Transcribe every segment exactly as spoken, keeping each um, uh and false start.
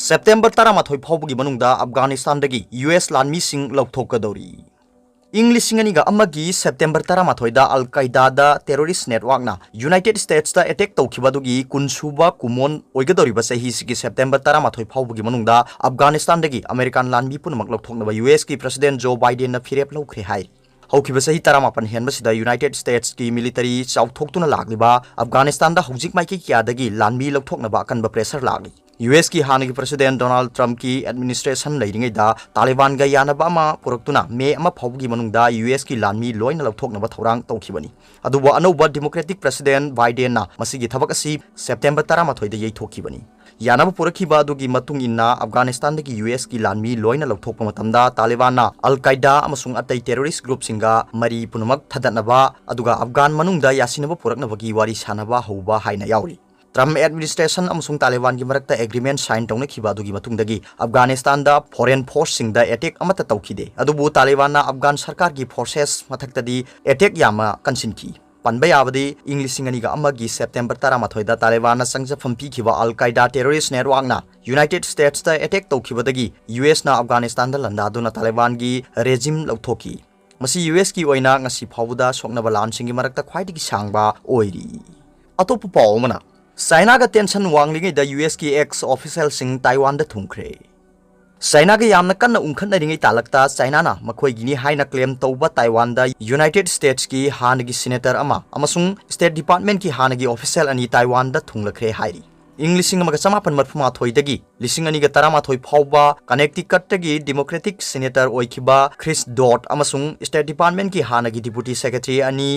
September ꯇꯔꯥꯃꯥꯊꯣꯏ ꯐꯥꯎꯕꯒꯤ ꯃꯅꯨꯡꯗ ꯑꯐꯒꯥꯅꯤꯁꯇꯥꯟꯗꯒꯤ ꯌꯨ ꯑꯦꯁ ꯂꯥꯟꯃꯤꯁꯤꯡ ꯂꯧꯊꯣꯛꯀꯗꯧꯔꯤ꯫ ꯏꯪ ꯂꯤꯁꯤꯡ ꯑꯅꯤꯒ ꯑꯃꯒꯤ ꯁꯦꯞꯇꯦꯝꯕꯔ ꯇꯔꯥꯃꯥꯊꯣꯏꯗ ꯑꯜ ꯀꯥꯏꯗꯥꯗ ꯇꯦꯔꯣꯔꯤꯁ ꯅꯦꯠꯋꯥꯛꯅ ꯌꯨꯅꯥꯏꯇꯦꯗ ꯁ꯭ꯇꯦꯠꯁꯇ ꯑꯦꯇꯦꯛ ꯇꯧꯈꯤꯕ ꯑꯗꯨꯒꯤ ꯀꯨꯟꯁꯨꯕ ꯀꯨꯝꯑꯣꯟ ꯑꯣꯏꯒꯗꯧꯔꯤꯕ ꯆꯍꯤꯁꯤꯒꯤ ꯁꯦꯞꯇꯦꯝꯕꯔ ꯇꯔꯥꯃꯥꯊꯣꯏ ꯐꯥꯎꯕꯒꯤ ꯃꯅꯨꯡꯗ ꯑꯐꯒꯥꯅꯤꯁꯇꯥꯟꯗꯒꯤ ꯑꯃꯦꯔꯤꯀꯥꯟ ꯂꯥꯟꯃꯤ ꯄꯨꯝꯅꯃꯛ ꯂꯧꯊꯣꯛꯅꯕ ꯌꯨ ꯑꯦꯁꯀꯤ ꯄ꯭ꯔꯁꯤꯗꯦꯟ ꯖꯣ ꯕꯥꯏꯗꯦꯟꯅ ꯐꯤꯔꯦꯞ ꯂꯧꯈ꯭ꯔꯦ ꯍꯥꯏꯔꯤ꯫ ꯍꯧꯈꯤꯕ ꯆꯍꯤ ꯇꯔꯥꯃꯥꯄꯟ ꯍꯦꯟꯕꯁꯤꯗ ꯌꯨꯅꯥꯏꯇꯦꯗ ꯁ꯭ꯇꯦꯠꯁꯀꯤ ꯃꯤꯂꯤꯇꯔꯤ ꯆꯥꯎꯊꯣꯛꯇꯨꯅ ꯂꯥꯛꯂꯤꯕ ꯑꯐꯒꯥꯅꯤꯁꯇꯥꯟꯗ ꯍꯧꯖꯤꯛ ꯃꯥꯏꯀꯩ ꯀꯌꯥꯗꯒꯤ ꯂꯥꯟꯃꯤ ꯂꯧꯊꯣꯛꯅꯕ ꯑꯀꯟꯕ ꯄ꯭ꯔꯦꯁꯔ ꯂꯥꯛꯂꯤ꯫ ꯌꯨ ꯑꯦꯁꯀꯤ ꯍꯥꯟꯅꯒꯤ ꯄ꯭ꯔꯁꯤꯗꯦꯟ ꯗꯣꯅꯥꯜꯗ ꯇ꯭ꯔꯝꯞꯀꯤ ꯑꯦꯗꯃꯤꯅꯤꯁꯇ꯭ꯔꯦꯁꯟ ꯂꯩꯔꯤꯉꯩꯗ ꯇꯥꯂꯤꯕꯥꯟꯒ ꯌꯥꯅꯕ ꯑꯃ ꯄꯨꯔꯛꯇꯨꯅ ꯃꯦ ꯑꯃ ꯐꯥꯎꯕꯒꯤ ꯃꯅꯨꯡꯗ ꯌꯨ ꯑꯦꯁꯀꯤ ꯂꯥꯟꯃꯤ ꯂꯣꯏꯅ ꯂꯧꯊꯣꯛꯅꯕ ꯊꯧꯔꯥꯡ ꯇꯧꯈꯤꯕꯅꯤ꯫ ꯑꯗꯨꯕꯨ ꯑꯅꯧꯕ ꯗꯤꯃꯣꯀ꯭ꯔꯦꯇꯤꯛ ꯄ꯭ꯔꯁꯤꯗꯦꯟ ꯕꯥꯏꯗꯦꯟꯅ ꯃꯁꯤꯒꯤ ꯊꯕꯛ ꯑꯁꯤ ꯁꯦꯞꯇꯦꯝꯕꯔ ꯇꯔꯥꯃꯥꯊꯣꯏꯗ ꯌꯩꯊꯣꯛꯈꯤꯕꯅꯤ꯫ ꯌꯥꯅꯕ ꯄꯨꯔꯛꯈꯤꯕ ꯑꯗꯨꯒꯤ ꯃꯇꯨꯡ ꯏꯟꯅ ꯑꯐꯒꯥꯅꯤꯁꯇꯥꯟꯗꯒꯤ ꯌꯨ ꯑꯦꯁꯀꯤ ꯂꯥꯟꯃꯤ ꯂꯣꯏꯅ ꯂꯧꯊꯣꯛꯄ ꯃꯇꯝꯗ ꯇꯥꯂꯤꯕꯥꯟꯅ ꯑꯜ ꯀꯥꯏꯗꯥ ꯑꯃꯁꯨꯡ ꯑꯇꯩ ꯇꯦꯔꯣꯔꯤꯁ ꯒ꯭ꯔꯨꯞꯁꯤꯡꯒ ꯃꯔꯤ ꯄꯨꯝꯅꯃꯛ ꯊꯗꯠꯅꯕ ꯑꯗꯨꯒ ꯑꯐꯒꯥꯟ ꯃꯅꯨꯡꯗ ꯌꯥꯁꯤꯟꯅꯕ ꯄꯨꯔꯛꯅꯕꯒꯤ ꯋꯥꯔꯤ ꯁꯥꯅꯕ ꯍꯧꯕ ꯍꯥꯏꯅ ꯌꯥꯎꯔꯤ꯫ ꯇ꯭ꯔꯝꯞ ꯑꯦꯗꯃꯤꯅꯤꯁꯇ꯭ꯔꯦꯁꯟ ꯑꯃꯁꯨꯡ ꯇꯥꯂꯤꯕꯥꯟꯒꯤ ꯃꯔꯛꯇ ꯑꯦꯒ꯭ꯔꯤꯃꯦꯟ ꯁꯥꯏꯟ ꯇꯧꯅꯈꯤꯕ ꯑꯗꯨꯒꯤ ꯃꯇꯨꯡꯗꯒꯤ ꯑꯐꯒꯥꯅꯤꯁꯇꯥꯟꯗ ꯐꯣꯔꯦꯟ ꯐꯣꯔꯁꯁꯤꯡꯗ ꯑꯦꯇꯦꯛ ꯑꯃꯠꯇ ꯇꯧꯈꯤꯗꯦ꯫ ꯑꯗꯨꯕꯨ ꯇꯥꯂꯤꯕꯥꯟꯅ ꯑꯐꯒꯥꯟ ꯁꯔꯀꯥꯔꯒꯤ ꯐꯣꯔꯁꯦꯁ ꯃꯊꯛꯇꯗꯤ ꯑꯦꯇꯦꯛ ꯌꯥꯝꯅ ꯀꯟꯁꯤꯟꯈꯤ꯫ ꯄꯟꯕ ꯌꯥꯕꯗꯤ, ꯏꯪ ꯂꯤꯁꯤꯡ ꯑꯅꯤꯒ ꯑꯃꯒꯤ ꯁꯦꯞꯇꯦꯝꯕꯔ ꯇꯔꯥꯃꯥꯊꯣꯏꯗ ꯇꯥꯂꯤꯕꯥꯟꯅ ꯆꯪꯖꯐꯝ ꯄꯤꯈꯤꯕ ꯑꯜ ꯀꯥꯏꯗꯥ ꯇꯦꯔꯣꯔꯤꯁ ꯅꯦꯠꯋꯥꯛꯅ ꯌꯨꯅꯥꯏꯇꯦꯗ ꯁ꯭ꯇꯦꯠꯁꯇ ꯑꯦꯇꯦꯛ ꯇꯧꯈꯤꯕꯗꯒꯤ ꯌꯨ ꯑꯦꯁꯅ ꯑꯐꯒꯥꯅꯤꯁꯇꯥꯟꯗ ꯂꯥꯟꯗꯥꯗꯨꯅ ꯇꯥꯂꯤꯕꯥꯟꯒꯤ ꯔꯦꯖꯤꯝ ꯂꯧꯊꯣꯛꯈꯤ꯫ ꯃꯁꯤ ꯌꯨ ꯑꯦꯁꯀꯤ ꯑꯣꯏꯅ ꯉꯁꯤ ꯐꯥꯎꯕꯗ ꯁꯣꯛꯅꯕ ꯂꯥꯟꯁꯤꯡꯒꯤ ꯃꯔꯛꯇ ꯈ꯭ꯋꯥꯏꯗꯒꯤ ꯁꯥꯡꯕ ꯑꯣꯏꯔꯤ꯫ ꯑꯇꯣꯞꯄ ꯄꯥꯎ ꯑꯃꯅ, ꯆꯥꯏꯅꯥꯒ ꯇꯦꯟꯁꯟ ꯋꯥꯡꯂꯤꯉꯩꯗ ꯌꯨ ꯑꯦꯁꯀꯤ ꯑꯦꯛꯁ ꯑꯣꯐꯤꯁꯦꯜꯁꯤꯡ ꯇꯥꯏꯋꯥꯟꯗ ꯊꯨꯡꯈ꯭ꯔꯦ꯫ ꯆꯥꯏꯅꯥꯒ ꯌꯥꯝꯅ ꯀꯟꯅ ꯎꯪꯈꯠꯅꯔꯤꯉꯩ ꯇꯥꯂꯛꯇ ꯆꯥꯏꯅꯥꯅ ꯃꯈꯣꯏꯒꯤꯅꯤ ꯍꯥꯏꯅ ꯀ꯭ꯂꯦꯝ ꯇꯧꯕ ꯇꯥꯏꯋꯥꯟꯗ ꯌꯨꯅꯥꯏꯇꯦꯗ ꯁ꯭ꯇꯦꯠꯁꯀꯤ ꯍꯥꯟꯅꯒꯤ ꯁꯦꯅꯦꯇꯔ ꯑꯃ ꯑꯃꯁꯨꯡ ꯁ꯭ꯇꯦꯠ ꯗꯤꯄꯥꯔꯠꯃꯦꯟꯠꯀꯤ ꯍꯥꯟꯅꯒꯤ ꯑꯣꯐꯤꯁꯦꯜ ꯑꯅꯤ ꯇꯥꯏꯋꯥꯟꯗ ꯊꯨꯡꯂꯈ꯭ꯔꯦ ꯍꯥꯏꯔꯤ꯫ ꯏꯪ ꯂꯤꯁꯤꯡ ꯑꯃꯒ ꯆꯃꯥꯄꯟ ꯃꯔꯤꯐꯨ ꯃꯥꯊꯣꯏꯗꯒꯤ ꯂꯤꯁꯤꯡ ꯑꯅꯤꯒ ꯇꯔꯥꯃꯥꯊꯣꯏ ꯐꯥꯎꯕ ꯀꯅꯦꯛꯇꯤꯀꯠꯇꯒꯤ ꯗꯤꯃꯣꯀ꯭ꯔꯦꯇꯤꯛ ꯁꯦꯅꯦꯇꯔ ꯑꯣꯏꯈꯤꯕ ꯈ꯭ꯔꯤꯁ ꯗꯣꯠ ꯑꯃꯁꯨꯡ ꯁ꯭ꯇꯦꯠ ꯗꯤꯄꯥꯔꯠꯃꯦꯟꯠꯀꯤ ꯍꯥꯟꯅꯒꯤ ꯗꯤꯄꯨꯇꯤ ꯁꯦꯀ꯭ꯔꯦꯇꯔꯤ ꯑꯅꯤ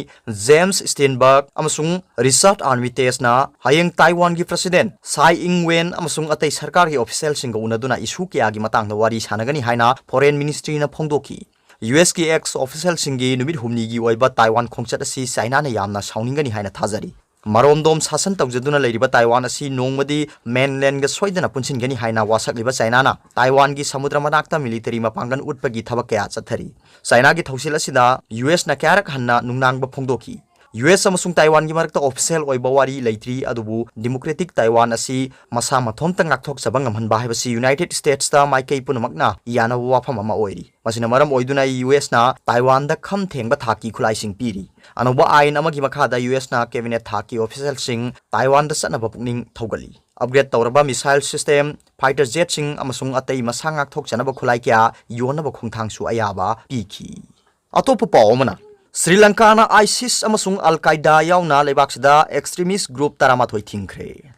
ꯖꯦꯝꯁ ꯁ꯭ꯇꯤꯟꯕꯔꯒ ꯑꯃꯁꯨꯡ ꯔꯤꯆꯥꯔꯗ ꯑꯥꯔꯃꯤꯇꯦꯖꯅ ꯍꯌꯦꯡ ꯇꯥꯏꯋꯥꯟꯒꯤ ꯄ꯭ꯔꯁꯤꯗꯦꯟꯠ ꯁꯥꯏ ꯏꯪ ꯋꯦꯟ ꯑꯃꯁꯨꯡ ꯑꯇꯩ ꯁꯔꯀꯥꯔꯒꯤ ꯑꯣꯐꯤꯁꯦꯜꯁꯤꯡꯒ ꯎꯅꯗꯨꯅ ꯏꯁꯨ ꯀꯌꯥꯒꯤ ꯃꯇꯥꯡꯗ ꯋꯥꯔꯤ ꯁꯥꯟꯅꯒꯅꯤ ꯍꯥꯏꯅ ꯐꯣꯔꯦꯟ ꯃꯤꯅꯤꯁꯇ꯭ꯔꯤꯅ ꯐꯣꯡꯗꯣꯛꯈꯤ꯫ ꯌꯨ ꯑꯦꯁꯀꯤ ꯑꯦꯛꯁ ꯑꯣꯐꯤꯁꯦꯜꯁꯤꯡꯒꯤ ꯅꯨꯃꯤꯠ ꯍꯨꯝꯅꯤꯒꯤ ꯑꯣꯏꯕ ꯇꯥꯏꯋꯥꯟ ꯈꯣꯡꯆꯠ ꯑꯁꯤ ꯆꯥꯏꯅꯥꯅ ꯌꯥꯝꯅ ꯁꯥꯎꯅꯤꯡꯒꯅꯤ ꯍꯥꯏꯅ ꯊꯥꯖꯔꯤ꯫ ꯃꯔꯣꯝꯗꯣꯝ ꯁꯥꯁꯟ ꯇꯧꯖꯗꯨꯅ ꯂꯩꯔꯤꯕ ꯇꯥꯏꯋꯥꯟ ꯑꯁꯤ ꯅꯣꯡꯃꯗꯤ ꯃꯦꯟꯂꯦꯟꯒ ꯁꯣꯏꯗꯅ ꯄꯨꯟꯁꯤꯟꯒꯅꯤ ꯍꯥꯏꯅ ꯋꯥꯁꯛꯂꯤꯕ ꯆꯥꯏꯅꯥꯅ ꯇꯥꯏꯋꯥꯟꯒꯤ ꯁꯃꯨꯗ꯭ꯔ ꯃꯅꯥꯛꯇ ꯃꯤꯂꯤꯇꯔꯤ ꯃꯄꯥꯡꯒꯜ ꯎꯠꯄꯒꯤ ꯊꯕꯛ ꯀꯌꯥ ꯆꯠꯊꯔꯤ꯫ ꯆꯥꯏꯅꯥꯒꯤ ꯊꯧꯁꯤꯜ ꯑꯁꯤꯗ ꯌꯨ ꯑꯦꯁꯅ ꯀꯌꯥꯔꯛ ꯍꯟꯅ ꯅꯨꯡꯅꯥꯡꯕ ꯐꯣꯡꯗꯣꯛꯈꯤ꯫ ꯌꯨ ꯑꯦꯁ ꯑꯃꯁꯨꯡ ꯇꯥꯏꯋꯥꯟꯒꯤ ꯃꯔꯛꯇ official ꯑꯣꯏꯕ ꯋꯥꯔꯤ ꯂꯩꯇ꯭ꯔꯤ, ꯑꯗꯨꯕꯨ democratic ꯇꯥꯏꯋꯥꯟ ꯑꯁꯤ ꯃꯁꯥ ꯃꯊꯣꯟꯇ ꯉꯥꯛꯊꯣꯛꯆꯕ ꯉꯝꯍꯟꯕ ꯍꯥꯏꯕꯁꯤ United States ꯇ ꯃꯥꯏꯀꯩ ꯄꯨꯝꯅꯃꯛꯅ ꯌꯥꯅꯕ ꯋꯥꯐꯝ ꯑꯃ ꯑꯣꯏꯔꯤ꯫ ꯃꯁꯤꯅ ꯃꯔꯝ ꯑꯣꯏꯗꯨꯅ ꯌꯨ ꯑꯦꯁꯅ ꯇꯥꯏꯋꯥꯟꯗ ꯈꯝ ꯊꯦꯡꯕ ꯊꯥꯛꯀꯤ ꯈꯨꯠꯂꯥꯏꯁꯤꯡ ꯄꯤꯔꯤ꯫ ꯑꯅꯧꯕ ꯑꯥꯏꯟ ꯑꯃꯒꯤ ꯃꯈꯥꯗ ꯌꯨ ꯑꯦꯁꯅ cabinet ꯊꯥꯛꯀꯤ officialꯁꯤꯡ ꯇꯥꯏꯋꯥꯟꯗ ꯆꯠꯅꯕ ꯄꯨꯛꯅꯤꯡ ꯊꯧꯒꯠꯂꯤ꯫ Upgrade ꯇꯧꯔꯕ missile system, fighter jetꯁꯤꯡ ꯑꯃꯁꯨꯡ ꯑꯇꯩ ꯃꯁꯥ ꯉꯥꯛꯊꯣꯛꯆꯅꯕ ꯈꯨꯠꯂꯥꯏ ꯀꯌꯥ ꯌꯣꯟꯅꯕ ꯈꯣꯡꯊꯥꯡꯁꯨ ꯑꯌꯥꯕ ꯄꯤꯈꯤ꯫ ꯑꯇꯣꯞꯄ ꯄꯥꯎ ꯑꯃꯅ, ꯁ꯭ꯔꯤ ꯂꯪꯀꯥꯅ ISIS ꯑꯃꯁꯨꯡ Al Qaeda ꯌꯥꯎꯅ ꯂꯩꯕꯥꯛꯁꯤꯗ extremist group ꯇꯔꯥꯃꯥꯊꯣꯏ ꯊꯤꯡꯈ꯭ꯔꯦ꯫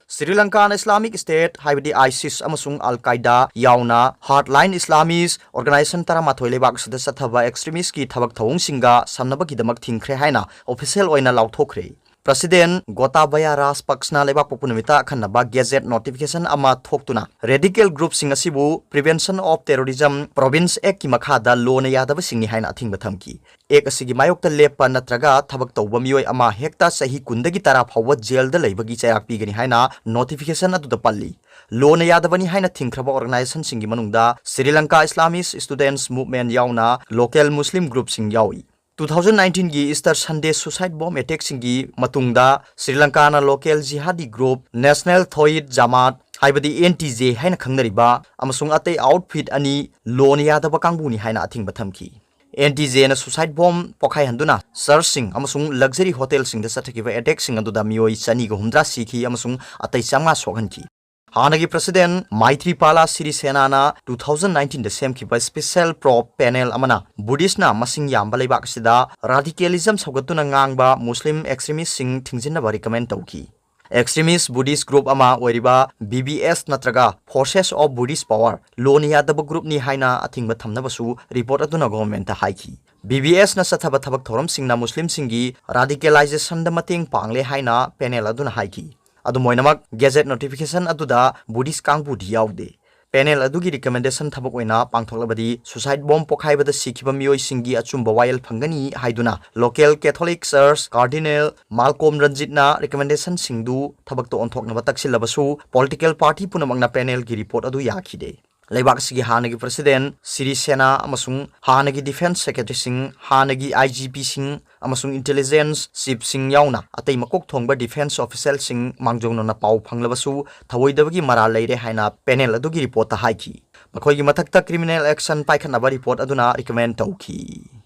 ꯁ꯭ꯔꯤ ꯂꯪꯀꯥꯅ Islamic State, ꯍꯥꯏꯕꯗꯤ ISIS ꯑꯃꯁꯨꯡ Al Qaeda ꯌꯥꯎꯅ hardline Islamist organization ꯇꯔꯥꯃꯥꯊꯣꯏ ꯂꯩꯕꯥꯛ ꯑꯁꯤꯗ ꯆꯠꯊꯕ extremistꯀꯤ ꯊꯕꯛ ꯊꯧꯑꯣꯡꯁꯤꯡꯒ ꯁꯝꯅꯕꯒꯤꯗꯃꯛ ꯊꯤꯡꯈ꯭ꯔꯦ ꯍꯥꯏꯅ official ꯑꯣꯏꯅ ꯂꯥꯎꯊꯣꯛꯈ꯭ꯔꯦ꯫ President ꯒꯣꯇꯥꯕꯌꯥ ꯔꯥꯖꯄꯛꯁꯅ ꯂꯩꯕꯥꯛ ꯄꯣꯛꯄ ꯅꯨꯃꯤꯠꯇ ꯑꯈꯟꯅꯕ gazette notification ꯑꯃ ꯊꯣꯛꯇꯨꯅ radical groupꯁꯤꯡ ꯑꯁꯤꯕꯨ Prevention of Terrorism Provisions Actꯀꯤ ꯃꯈꯥꯗ ꯂꯣꯅ ꯌꯥꯗꯕꯁꯤꯡꯅꯤ ꯍꯥꯏꯅ ꯑꯊꯤꯡꯕ ꯊꯝꯈꯤ꯫ Act ꯑꯁꯤꯒꯤ ꯃꯥꯌꯣꯛꯇ ꯂꯦꯞꯄ ꯅꯠꯇ꯭ꯔꯒ ꯊꯕꯛ ꯇꯧꯕ ꯃꯤꯑꯣꯏ ꯑꯃ ꯍꯦꯛꯇ ꯆꯍꯤ ꯀꯨꯟꯗꯒꯤ ꯇꯔꯥ ꯐꯥꯎꯕ ꯖꯦꯜꯗ ꯂꯩꯕꯒꯤ ꯆꯩꯔꯥꯛ ꯄꯤꯒꯅꯤ ꯍꯥꯏꯅ notification ꯑꯗꯨꯗ ꯄꯜꯂꯤ꯫ ꯂꯣꯅ ꯌꯥꯗꯕꯅꯤ ꯍꯥꯏꯅ ꯊꯤꯡꯈ꯭ꯔꯕ organizationꯁꯤꯡꯒꯤ ꯃꯅꯨꯡꯗ Sri Lanka Islamist Students Movement ꯌꯥꯎꯅ local Muslim groupꯁꯤꯡ ꯌꯥꯎꯏ꯫ Two thousand nineteenꯒꯤ Easter Sunday suicide bomb attackꯁꯤꯡꯒꯤ ꯃꯇꯨꯡꯗ Shri ꯂꯪꯀꯥꯅ local jihadi group National Tawhid Jamaat, ꯍꯥꯏꯕꯗꯤ NTJ ꯍꯥꯏꯅ ꯈꯪꯅꯔꯤꯕ, ꯑꯃꯁꯨꯡ ꯑꯇꯩ outfit ꯑꯅꯤ ꯂꯣꯅ ꯌꯥꯗꯕ ꯀꯥꯡꯕꯨꯅꯤ ꯍꯥꯏꯅ ꯑꯊꯤꯡꯕ ꯊꯝꯈꯤ꯫ NTJꯅ suicide bomb ꯄꯣꯈꯥꯏꯍꯟꯗꯨꯅ churchꯁꯤꯡ ꯑꯃꯁꯨꯡ luxury hotelꯁꯤꯡꯗ ꯆꯠꯊꯈꯤꯕ attackꯁꯤꯡ ꯑꯗꯨꯗ ꯃꯤꯑꯣꯏ ꯆꯅꯤꯒ ꯍꯨꯝꯗ꯭ꯔꯥ ꯁꯤꯈꯤ ꯑꯃꯁꯨꯡ ꯑꯇꯩ ꯆꯥꯝꯃꯉꯥ ꯁꯣꯛꯍꯟꯈꯤ꯫ ꯍꯥꯟꯅꯒꯤ President Maithripala Sirisenana two thousand nineteenꯗ ꯁꯦꯝꯈꯤꯕ special probe panel ꯑꯃꯅ Buddhistꯅ ꯃꯁꯤꯡ ꯌꯥꯝꯕ ꯂꯩꯕꯥꯛ ꯑꯁꯤꯗ radicalism ꯁꯧꯒꯠꯇꯨꯅ ꯉꯥꯡꯕ Muslim extremistꯁꯤꯡ ꯊꯤꯡꯖꯤꯟꯅꯕ recommend ꯇꯧꯈꯤ꯫ Extremist Buddhist group ꯑꯃ ꯑꯣꯏꯔꯤꯕ BBS ꯅꯠꯇ꯭ꯔꯒ Forces of Buddhist Power ꯂꯣꯅ ꯌꯥꯗꯕ groupꯅꯤ ꯍꯥꯏꯅ ꯑꯊꯤꯡꯕ ꯊꯝꯅꯕꯁꯨ report ꯑꯗꯨꯅ governmentꯇ ꯍꯥꯏꯈꯤ꯫ BBSꯅ ꯆꯠꯊꯕ ꯊꯕꯛ ꯊꯧꯔꯝꯁꯤꯡꯅ Muslimꯁꯤꯡꯒꯤ radicalizationꯗ ꯃꯇꯦꯡ ꯄꯥꯡꯂꯦ ꯍꯥꯏꯅ panel ꯑꯗꯨꯅ ꯍꯥꯏꯈꯤ꯫ ꯑꯗꯨꯝ ꯑꯣꯏꯅꯃꯛ, gazette notification ꯑꯗꯨꯗ Buddhist ꯀꯥꯡꯕꯨꯗꯤ ꯌꯥꯎꯗꯦ꯫ Panel ꯑꯗꯨꯒꯤ recommendation ꯊꯕꯛ ꯑꯣꯏꯅ ꯄꯥꯡꯊꯣꯛꯂꯕꯗꯤ suicide bomb ꯄꯣꯈꯥꯏꯕꯗ ꯁꯤꯈꯤꯕ ꯃꯤꯑꯣꯏꯁꯤꯡꯒꯤ ꯑꯆꯨꯝꯕ ꯋꯥꯌꯦꯜ ꯐꯪꯒꯅꯤ ꯍꯥꯏꯗꯨꯅ local Catholic Church Cardinal Malcolm Ranjitꯅ recommendationꯁꯤꯡꯗꯨ ꯊꯕꯛꯇ ꯑꯣꯟꯊꯣꯛꯅꯕ ꯇꯛꯁꯤꯜꯂꯕꯁꯨ, political party ꯄꯨꯝꯅꯃꯛꯅ panelꯒꯤ report ꯑꯗꯨ ꯌꯥꯈꯤꯗꯦ꯫ ꯂꯩꯕꯥꯛ ꯑꯁꯤꯒꯤ ꯍꯥꯟꯅꯒꯤ President ꯁꯤꯔꯤ ꯁꯦꯅꯥ ꯑꯃꯁꯨꯡ ꯍꯥꯟꯅꯒꯤ Defence Secretaryꯁꯤꯡ, ꯍꯥꯟꯅꯒꯤ IGPꯁꯤꯡ ꯑꯃꯁꯨꯡ Intelligence Chiefꯁꯤꯡ ꯌꯥꯎꯅ ꯑꯇꯩ ꯃꯀꯣꯛ ꯊꯣꯡꯕ defence officialꯁꯤꯡ ꯃꯥꯡꯖꯧꯅꯅ ꯄꯥꯎ ꯐꯪꯂꯕꯁꯨ ꯊꯧꯑꯣꯏꯗꯕꯒꯤ ꯃꯔꯥꯜ ꯂꯩꯔꯦ ꯍꯥꯏꯅ panel ꯑꯗꯨꯒꯤ reportꯇ ꯍꯥꯏꯈꯤ꯫ ꯃꯈꯣꯏꯒꯤ ꯃꯊꯛꯇ criminal action ꯄꯥꯏꯈꯠꯅꯕ report ꯑꯗꯨꯅ recommend ꯇꯧꯈꯤ꯫